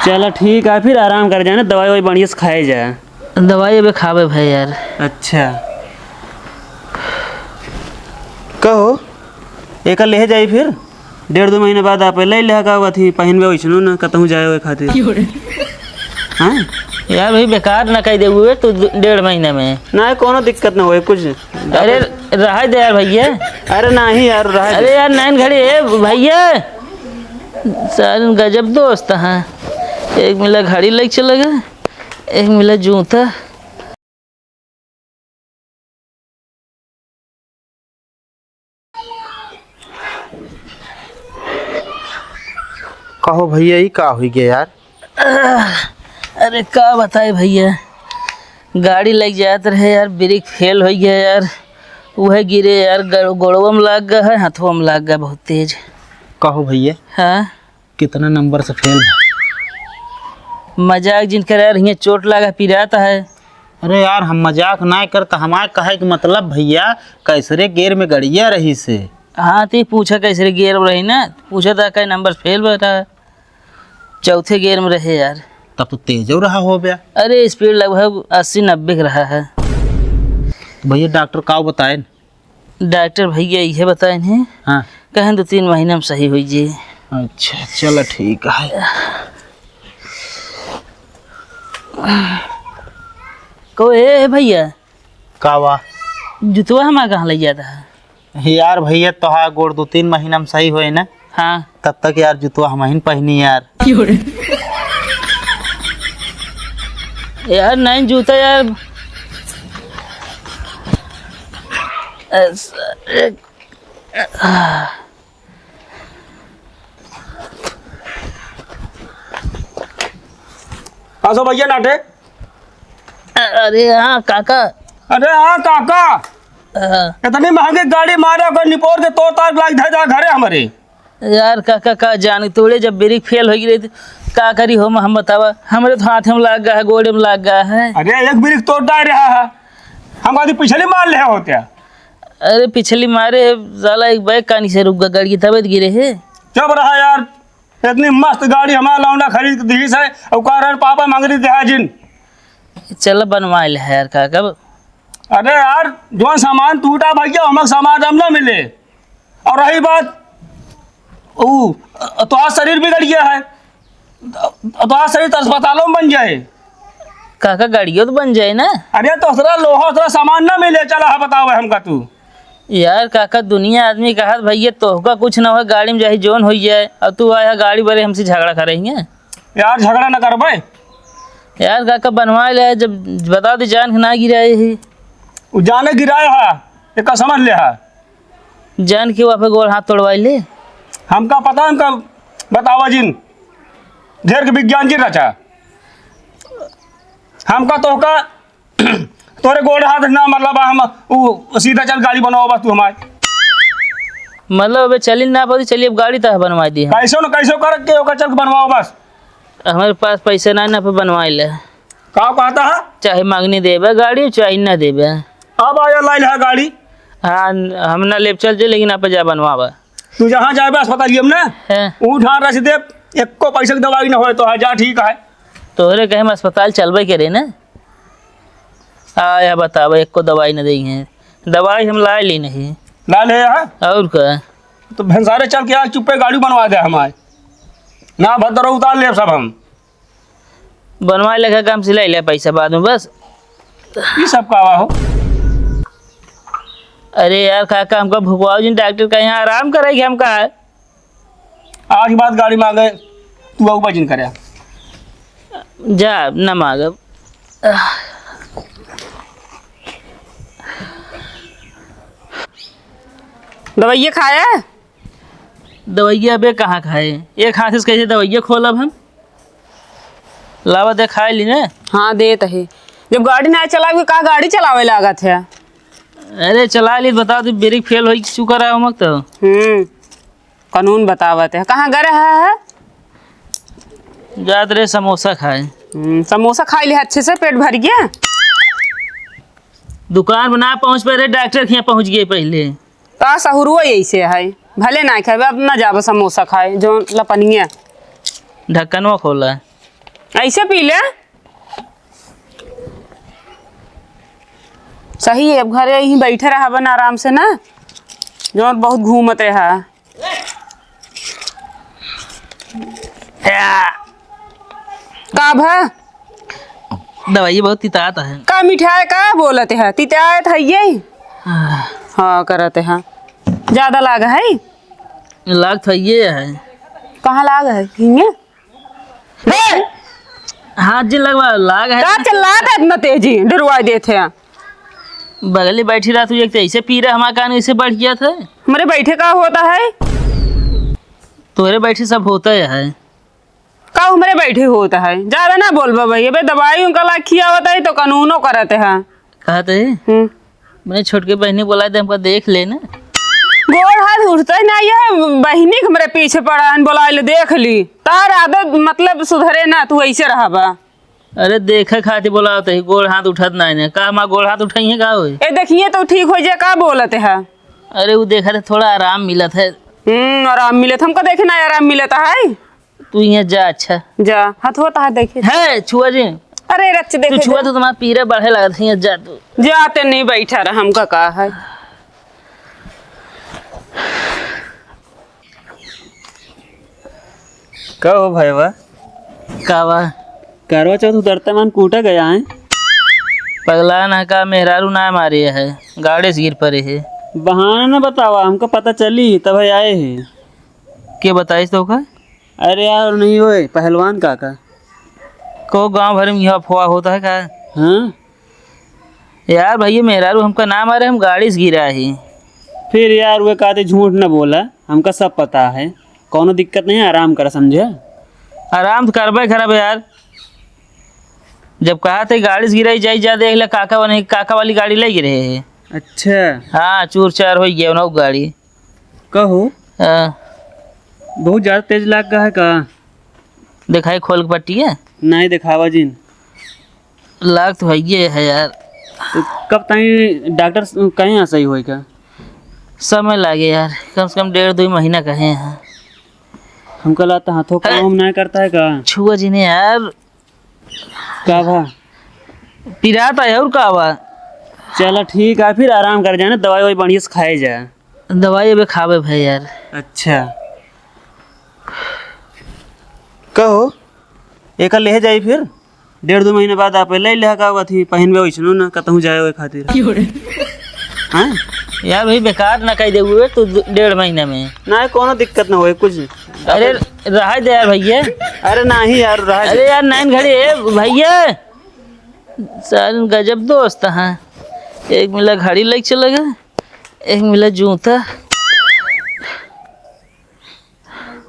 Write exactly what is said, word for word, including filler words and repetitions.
चला ठीक है, फिर आराम कर जाने, दवाई ववाई बढ़िया से खाए जाए। दवाई अबे खाबे भाई यार। अच्छा। कहो, एका लेहे जाई फिर? डेढ़ दो महीने बाद आप ले लेहा का हुआ थी, पहिनबे वैसनो ना, कतहूँ जाए हुए खातिर। हाँ? यार भाई, बेकार ना कह दे हुए तो दु-, डेढ़ महीने में। ना, कोनो दिक्कत ना होए कुछ। अरे, रहा दे यार भैया। अरे नहीं यार, रहा दे। अरे यार, नैन घड़ी, ए भैया, सारे गजब दोस्त हैं। एक मिला घड़ी लेके चला गया, एक मिला जूता। कहो भैया, ई का हुई गया यार? अरे का बताई भैया, गाड़ी लग जात रहे यार, ब्रेक फेल हो गया यार, वह गिरे यार, गड़-, गोड़वा में लाग गया है, हथवा में लाग गया बहुत तेज। कहो भैया, हाँ? कितना नंबर से फेल? मजाक जिन करे यार, हियाँ चोट लागा पिरात है। अरे यार, हम मजाक ना करत, हमार कहे के मतलब भैया, कैसरे गेर में गड़िया रही से। हाँ, तो पूछा कैसरे गेर में रही ना, पूछा था कई नंबर फेल बैठा है। चौथे गेर में रहे यार। तब तो तेज हो रहा हो बे। अरे, स्पीड लगभग अस्सी नब्बे के रहा है। तो भैया, डॉक्टर का बताए? डॉक्टर भैया इहे बताए हैं, हाँ। कहें दो तीन महीना में सही हो जाए। अच्छा, चलो ठीक है। को ए, ए भैया, का बा? जुतवा हमार कहाँ ले जाता है? यार भैया, तोहार गोड़ दो तीन महीना में सही होए ना, हाँ। तब तक यार जुतवा हमहिन पहिनी यार। यार नहीं जूता यार। ऐसा, एक, पाँच सौ भैया नाटे। अरे हाँ काका। अरे हाँ काका। हाँ। इतनी महंगी गाड़ी मारे, अगर निपोर के तोड़ तार लाग धर जा घरे हमरे। यार काका, का जान तोड़े, जब ब्रेक फेल हो गई तो का करी हो, हम बतावा, हमरे तो हाथ में लाग गया है, गोड़े में लाग गया है। अरे एक ब्रेक तोड़ डाल रहा है, हम कभी पिछली मार ले होते। अरे पिछली मारे साला एक बैग कानी से रुक गया, गाड़ी की तबीयत गिरे है। चुप रहा यार, इतनी मस्त गाड़ी हमारा लौंडा खरीद के दी है, और कारण पापा मंगरी दे जिन। चल बनवा ले यार काका। अरे यार, जो सामान टूटा भैया, हमारा सामान अब ना मिले। और रही बात, ऊ, तो आज शरीर बिगड़ गया है, तो आज शरीर तो अस्पतालों में बन जाए। काका, गाड़ियों तो बन जाए ना। अरे, तो उतरा लोहा, उतरा सामान ना मिले, चला है, बताओ हमका तू। यार काका, दुनिया आदमी कहत भैया, तोहका कुछ ना हो, गाड़ी में जाही जोन हो जाए, और तू आया गाड़ी बरे हमसे झगड़ा करे हियाँ। यार, झगड़ा ना करबे। यार काका, बनवा ले, जब बता दे, जान के ना गिराए ही। उ जाने गिराए हा, एका समझ ले हा। जान के वहाँ पे गोड़ हाथ तोड़वाई ले। हमका पता, हमका बतावा जिन, ढेर के विज्ञान जिन रचा। हमका तोहका तोरे गोड़ हाथ ना, मतलब, हम उ सीधा चल गाड़ी बनवाओ बस तू हमारे। मतलब, अबे चली ना पाती, चलिए अब गाड़ी तह बनवा दी हम। कैसो न कैसो कर के ओकर चल के बनवाओ बस। हमारे पास पैसे ना, ना पे बनवाई ले। का कहता है? चाहे मांगनी देबे गाड़ी, चाहे ना देबे। अब आया लाइल है गाड़ी। हाँ, हम ना लेब चल जे, लेकिन आप जा बनवाबा। तू जहाँ जाबे अस्पताल में ना, हाँ। ऊ ठान रख दे, एको पैसे की दवाई ना होए तो है, जा ठीक है। तोहरे कहे हम अस्पताल चलबे करे ना। आया बतावा, एको दवाई न देई है। दवाई हम लाए ली नहीं। ला ले यहाँ। और का? तो भंसारे चल के आज चुप्पे गाड़ी बनवा दे हमारे। ना भद्र उतार ले सब हम। बनवाए लेखा काम सिलाई ले पैसा बाद में बस। ये सब का हो? अरे यार काका, हमका भुकवाओ जिन, डॉक्टर का यहाँ आराम करेगी हमका। आज के बाद गाड़ी मांगे, तू अउबा जिन करे। जा, ना मांगब। दवाइया खाया? दवाइया अबे कहाँ खाए? एक हाथ से कैसे दवाइया खोलब हम? लावा दे, खाए ली ने। हाँ, देत है। जब गाड़ी ना चलावे, का गाड़ी चलावे लागत है? अरे, चला ली, बता दे, ब्रेक फेल हो चुका रहा हम तो। हम्म, कानून बतावत है। कहाँ गए रहा है? जात रहे समोसा खाए। हम्म, समोसा खाई ले अच्छे से, पेट भर गया। दुकान में ना पहुँच पा रहे, डॉक्टर के यहाँ पहुँच गए पहले। का सहुरुआ ऐसे है, भले ना खाए, अब ना जाबो समोसा खाए, जो लपनिया। ढक्कनवा खोला। ऐसे पी ले। सही है, अब घरे यहीं बैठे रहबन आराम से ना, जौन बहुत घूमत रहा। का भा? दवाई बहुत तितात है। का मिठाई का बोलत है? तितायत है ये? आह। हाँ, करत है। ज्यादा लाग है? लाग तो ये है। कहाँ लाग है? हिंगे? हे! हाथ जिन लगवा, लाग है। का चिल्लात है इतना तेजी? डरवा देत है। बगली बैठी रहा तू, एक तो ऐसे पी रहा, हमारा कान ऐसे बढ़ गया था। हमरे बैठे का होता है? तोहरे बैठे सब होता है। का हमरे बैठे होता है? ज्यादा ना बोलबा भाई, अबे दवाई उनका ला खिया होता है तो कानूनो करत है। कहत है? हम्म। मैं छोटके बहनी बोला दे, हमका देख ले ना। गोड़ हाथ उठते ना, ये बहनी के हमरे पीछे पड़ा है, बोला ले देख ली। तार आदत मतलब सुधरे ना, तू ऐसे रहबा। अरे देखे खातिर बोलावत है, गोड़ हाथ उठत ना है। का हमार गोड़ हाथ उठाई है का होई? ए देखिए तो ठीक हो जाए, का बोलत है? अरे वो देखत है थोड़ा आराम मिलत है। हम्म, आराम मिलत, हमका देखे ना आराम मिलत है। तू यहाँ जा, अच्छा। जा, हथवा तहार देखे। है, छुआ जी। अरे रच तू देखे छुआ जा। तो तुम्हारा पीरा बढ़े लगत है, यहाँ जा तू। जाते नहीं बैठा रहा, हमका का है। का हो भाईवा? का बा? करवा चौथ उतरते मन कूटा गया है। पगला ना का, मेहरारू ना मारे है, गाड़े से गिर पड़े है। बहाना ना बतावा, हमका पता चली तब आए है। के बताइस तो का? अरे यार, नहीं होए, पहलवान काका। को गांव भर में यह अफवाह होता है का? हाँ? यार भैया, मेहरारू हमका ना मारे, हम गाड़ी से गिरा ही। फिर यार, वे कहते झूठ न बोला, हमका सब पता है, कौनो दिक्कत नहीं है, आराम करा, समझे? आराम तो करबे करब यार, जब कहा थे गाड़ी से गिराई जाई, जा देख ले, काका वाली, काका वाली गाड़ी ले गिरे है। अच्छा। हाँ, चूर चार हो गया ना गाड़ी। कहो। हाँ। बहुत ज्यादा तेज लाग गया है का? दिखाई खोल के पट्टी है? नहीं दिखावा जिन। लाग तो है ये है यार। तो कब ताई डॉक्टर स-, कहे यहाँ सही होई का? समय लागे यार, कम से कम डेढ़ दो महीना कहे हैं। हमका लगता हाथों काम अरे, हम नहीं करता है का? छुआ जिन्हें यार। का भा? पिरात है और का बा? चला ठीक है, फिर आराम कर जाने, दवाई ववाई बढ़िया से खाए जा। दवाई अबे खावे भाई यार। अच्छा। कहो, एका लेहे जाई फिर? डेढ़ दो महीने बाद आप ले ले का हुआ थी, पहिनबे वैसनो ना, कतहूँ जाए ओए खातिर। क्यों रे? हाँ? यार भाई बेकार ना कह दे हुए तू दु-, डेढ़ महीने में। ना, कोनो दिक्कत ना होए कुछ। अरे रहा दे यार भैया। अरे नहीं यार, रहा दे। अरे यार नैन घड़ी है भैया। सारे गजब दोस्त हैं। एक मिला घड़ी लेके चला गया, एक मिला जूता।